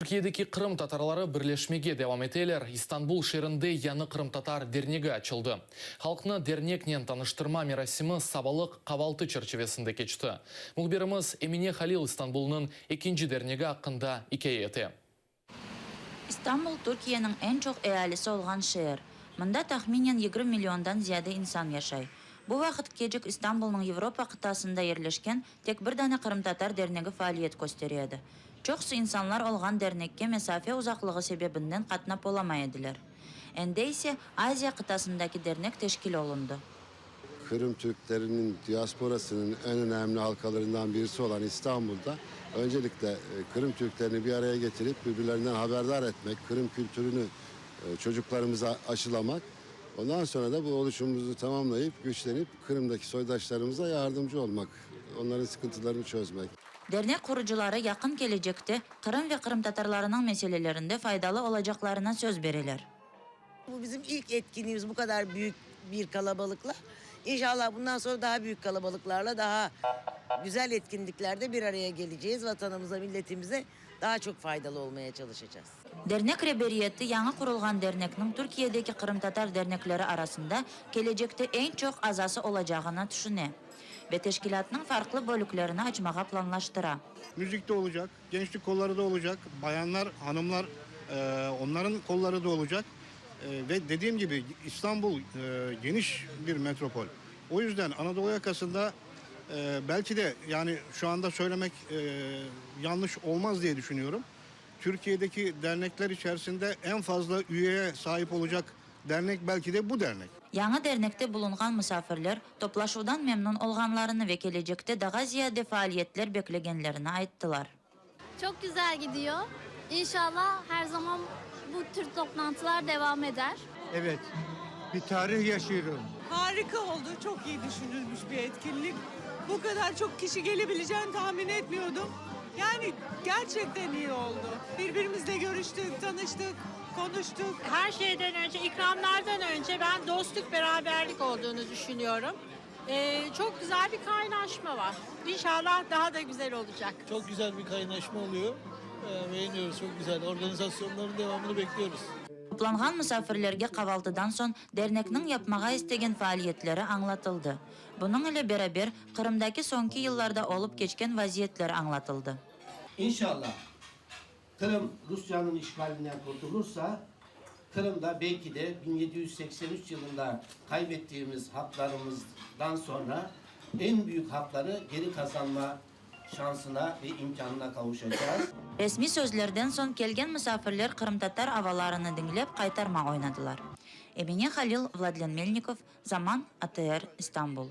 Türkiyedeki Qırım tatarları birleşmege devam eteler. İstanbul şeerinde yañı qırımtatar dernegi açıldı. Halqnı derneknen tanıştırma merasimi sabalıq qavaltı çerçivesinde keçti. Mühbirimiz Emine Halil İstanbulnıñ ekinci dernegi aqqında ikâye ete. İstanbul, Türkiyeniñ eñ çoq ealisi olğan şeer. Mında tahminen 20 milliondan ziyade insan yaşay. Bu vaqıtkecik İstanbulnıñ Avropa qıtasında yerleşken tek bir dane qırımtatar dernegi faaliyet köstere edi. Çoqusı insanlar olğan dernekke mesafe uzaqlığı sebebinden qatnap olamay ediler. Endi ise Aziya qıtasındaki dernek teşkil olundı. Kırım Türklerinin diasporasının en önemli halkalarından birisi olan İstanbul'da öncelikle e, Kırım Türklerini bir araya getirip birbirlerinden haberdar etmek, Kırım kültürünü e, çocuklarımıza aşılamak. Ondan sonra da bu oluşumumuzu tamamlayıp güçlenip Kırım'daki soydaşlarımıza yardımcı olmak, onların sıkıntılarını çözmek. Dernek qurucıları yaqın kelecekte Qırım ve qırımtatarlarınıñ meselelerinde faydalı olacaqlarına söz bereler. Bu bizim ilk etkinliğimiz bu kadar büyük bir kalabalıkla. İnşallah bundan sonra daha büyük kalabalıklarla daha güzel etkinliklerde bir araya geleceğiz. Vatanımıza, milletimize daha çok faydalı olmaya çalışacağız. Dernek reberiyeti yañı qurulğan dernekniñ Türkiyedeki qırımtatar dernekleri arasında kelecekte eñ çoq azası olacağını tüşüne ve teşkilâtnıñ farqlı bölüklerini açmağa planlaştıra. Müzik de olacak, gençlik kolları da olacak, bayanlar, hanımlar, e, onların kolları da olacak. E, ve dediğim gibi İstanbul e, geniş bir metropol. O yüzden Anadolu yakasında e, belki de yani şu anda söylemek e, yanlış olmaz diye düşünüyorum. Türkiye'deki dernekler içerisinde en fazla üyeye sahip olacak dernek belki de bu dernek. Yañı dernekte bulunğan musafirler toplaşuvdan memnün olğanlarını ve kelecekte daa ziyade faaliyetler beklegenlerini ayttılar. Çok güzel gidiyor. İnşallah her zaman bu tür toplantılar devam eder. Evet, bir tarih yaşıyorum. Harika oldu. Çok iyi düşünülmüş bir etkinlik. Bu kadar çok kişi gelebileceğini tahmin etmiyordum. Yani gerçekten iyi oldu. Birbirimizle görüştük, tanıştık, konuştuk. Her şeyden önce, ikramlardan önce ben dostluk, beraberlik olduğunu düşünüyorum. Ee, çok güzel bir kaynaşma var. İnşallah daha da güzel olacak. Çok güzel bir kaynaşma oluyor. Ee, Beğeniyoruz, çok güzel. Organizasyonların devamını bekliyoruz. Toplanğan musafirlerge qavaltıdan soñ dernekniñ yapmağa istegen faaliyetleri añlatıldı. Bunıñ ile beraber Qırımdaki soñki yıllarda olıp keçken vaziyetler añlatıldı. İnşallah Kırım Rusya'nın işgalinden kurtulursa Kırım'da belki de 1783 yılında kaybettiğimiz haklarımızdan sonra en büyük hakları geri kazanma şansına ve imkanına kavuşacağız. Resmiy sözlerden soñ kelgen musafirler qırımtatar avalarını diñlep qaytarma oynadılar. Emine Halil, Vladlen Melnikov, Zaman, ATR, İstanbul.